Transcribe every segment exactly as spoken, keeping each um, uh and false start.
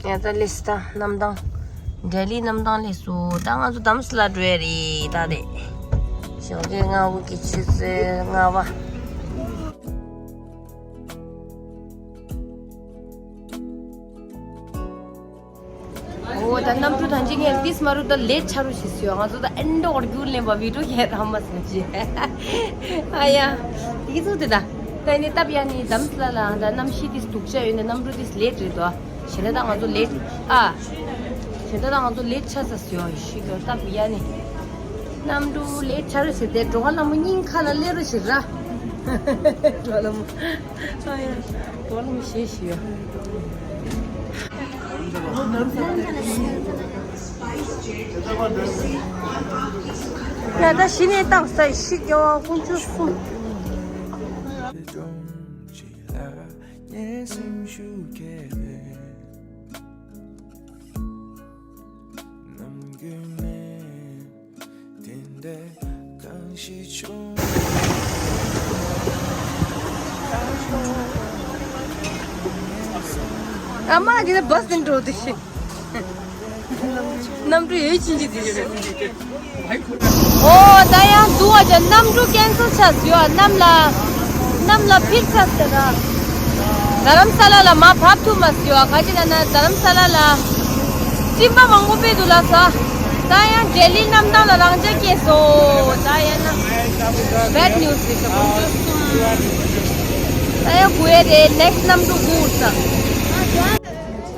ཡ་ད་སླེབས་སོང་། ད་གནམ་ཐང་། ལྡི་ལི་གནམ་ཐང་སླེབས་སོང་། ད་ང་ཚོ་དྷ་རམ་ས་ལ་འགྲོ་ཡ་རེད། ད་དེ་ཞོགས་ཀས་སྔ་པོ་གི་ཆུ་ཚོད་ལྔ་པ། འོ་ད་གནམ་གྲུ་ཐང་ཅིག་ངས་ཏིས་མ་རུ་ད་ལེ་ཊི་ཆ་རུ་ཞིག་སོང་། ང་ཚོ་ད་ཨེན་ཌི་བར་རྒྱུག་ལེན་པ་བི་ཌིའོ་ཁྱེད་རང་མ་སོང་ཅི། ཨ་ཡ། དེ་ཚོ་དེ་ད། ད་ནི་སྟབས་ཡག་ནི་དྷ་རམ་ས་ལ་ལ་ད་གནམ་གཤིས་དེ་སྡུག་ཅག་ཡོད་ནི་གནམ་གྲུ་དེ་ལེ་ཊི་རེད་དོ། གཞན་ད་ང་ཚོ་ལེ་ཊི་ཨ། གཞན་ད་ང་ཚོ་ལེ་ཊི་ཆ་ས་སོང་ཞིག་གི་སྟབས་ཡག་ནི། གནམ་གྲུ་ལེ་ཊི་ཆ་རུ་ཞིག་དེ་འགྲོ་ཁ་ལ་མོ་སྙིང་ཁ་ལ་སླེབས་རུ་ཞིག་ར། འགྲོ་ལ་མོ། ཨ་ཡ། འགྲོ་ལ་མོ་ཞེས་ཞིག་ཡོད། ཡ་ད་གཞི་ནས་བཏང་ས་ཤི་རྒྱ་བ་དཀོན་མཆོག་གསུམ། ཨ་མ་འདི་ན་བྷ་སི་ནས་འགྲོ་དེ་ཤི། གནམ་གྲུ་ཡོད་ཕྱིན་ཅི་དེ་ཤི། ཨོ་ད་ཡང་འདུག་བ་ཅན་གནམ་གྲུ་ཀེན་སལ་ཆགས་ཡོད། གནམ་ལ་གནམ་ལ་ཕིག་ཆགས་ཟེར་ར། རྡ་རམ་ས་ལ་ལ་མ་བབས་ཐུབ་མ་སོང་། ཁ་ཅིག་ན་ན་རྡ་རམ་ས་ལ་ལ་སྤྲིན་པ་མང་པོ་སྤེལ་འདུག་ལ་ས། ད་ཡང་ལྡི་ལི་གནམ་ཐང་ལ་རང་འཇགས་སྐྱེས་སོང་། ད་ཡང་ན་བེཌ་ནིའུ་སི་རེད་ས། ད་ཡང་སྒུག་ཡས་རེད། ནེག་སི་གནམ་གྲུ་སྒུག་ས།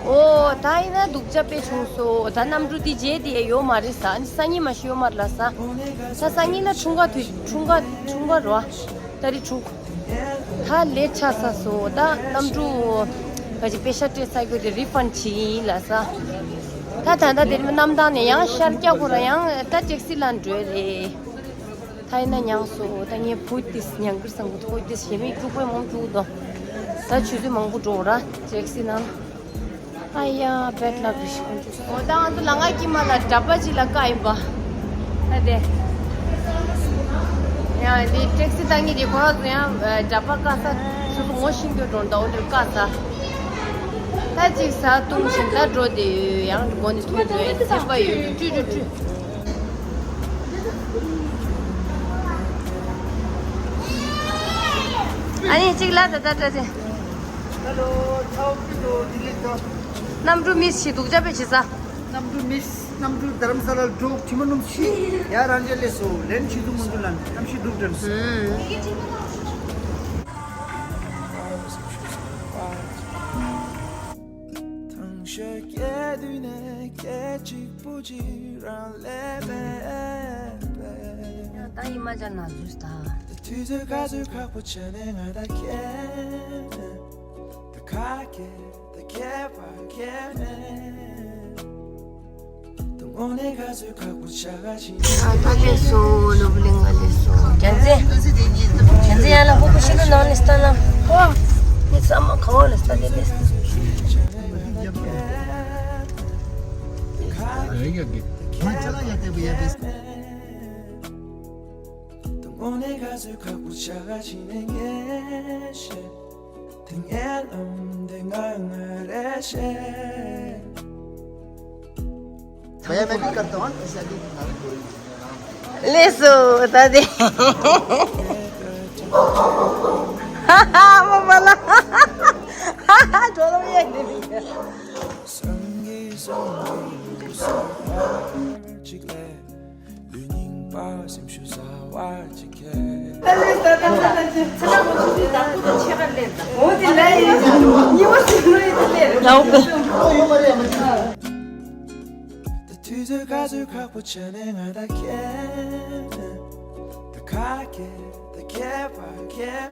ཨོ་ད་ཡིན་ན་སྡུག་ཅག་དཔེ་བྱུང་སོང་། ད་གནམ་གྲུ་དེ་རྗེས་དེ་ཡོད་མ་རེད་ས། ཨ་ནི་སང་ཉིན་མ་ཤི་ཡོད་མ་རེད་ལ་ས། ད་སང་ཉིན་ལ་འཁྲུངས་སྐར་དུས་འཁྲུངས་སྐར་འཁྲུངས་སྐར་རོ། ད་རེས་འཁྲུངས། ད་ལེ་ཊི་ཆགས་ས་སོང་། ད་གནམ་གྲུ་ག་ཅིག་པེ་ཤ་སྤྲད་ས་རྒྱུ་དེ་རི་ཕན་ཌི་བྱེད་ཡིན་ལ་ས། ད་ད་ད་དེ་རིང་གནམ་ཐང་ནས་ཡང་ཤར་སྐྱ་ཁོ་ར་ཡང་ད་ཊེག་སི་ལ་འགྲོ་རེད། ད་ཡིན་ན་མྱངས་སོང་། ད་ངས་བུ་དེས་ཉང་གིར་སང་གི་ཐོག་དེས་ཞེ་མིག་དཀྲུག་པོའི་མང་དཀྲུག་དོ། ད་ཆུ་ཚོད་མང་པོ་འགྲོ་ར་ཊེག་སི་ནང་། ཨ་ཡ་བེཌ་ལག་རིཤ་ཁོང་ཚོ། འོ་ད་ང་ཚོ་ལ་ང་ཀྱི་མ་ལ་འདྲ་པ་ཅིག་ལ་བཀག་ཡིན་པ། ད་དེ། ཡང་འདི་ཊེག་སི་བཏང་གི་དེ་ཁོ་རང་ཚོ་ཡང་འདྲ་པ་བཀག་ས་སོ་སོ་ངོ་ཤེས་འགྱོ་འགྲོ་འདུག་འོ་དེར་བཀག་ས། ད་ཅིག་ཟ་བཏུང་བཞིན་ད་འགྲོ་དེ་ཡོད། ཡང་སྒོ་ནས་ཐོན་འགྲོ་ཡ་སེམས་པ་ཡོད་ཀྱི་ཀྲུ་ཀྲུ་ཀྲུ། ཨ་ནི་གཅིག་ལ་ད་ད་ད་དེ། ཧེ་ལོ། ཆའོ་ཀི་ཏོ། དེ་ལས་ཀྱང་། གནམ་གྲུ་མིས་ཤི་སྡུག་ཅག་དཔེ་བྱེད་ས། གནམ་གྲུ་མིས། གནམ་གྲུ་རྡ་རམ་ས་ལར་འགྲོ། དྲི་མ་སྣུམ་ཤི། ཡ་རང་ཅག་ལས་སོ་ལན་ཆི་དུ་མུ་དུ་ལན་གནམ་གཤིས་སྡུག་དྲན་སོ། ཧུམ། ད་ཡིན་མ་ཅག་ན་ཟུར་ད། དུས་ཚོད་ག་ཚོད་ཁག་པོ་བྱས་ནས་ང་ད་ཁྱེད་ད་ཁ་ཁྱེད་ད་ཁྱེད་པ་ཁྱེད་མེད་དུ་ངོ་ནས་ག་ཚོད་ཁག་པོ་བྱ་ག་ཕྱིན། ཨ་ད་ལས་སོ་ནོར་བུ་གླིང་ང་ལས་སོ། རྒྱལ་མཚན། རྒྱལ་མཚན་ཡར་ལ་ཕུ་གུ་ཤི་ལུ་ནང་ནས་ལྟ་ན། ཧོ། ངས་ཚང་མ་ག་བ་ལ་ལྟ་དེ་ལས། भैया, मैं भी करता हूँ, ऐसे अभी। ལས་སོ་ད་དེ། ཧ་ཧ་མ་མ་ལ། ཧ་ཧ་འགྲོ་ལོ་ཡེ་འདི་མི། ད་དུས་ཚོད་ག་ཚོད་ཁག་པོ་བྱས་ནས་ང་ད་ཁྱེད་ད་ཁ་ཁྱེད་ད་ཁྱེད་པ་ཁྱེད།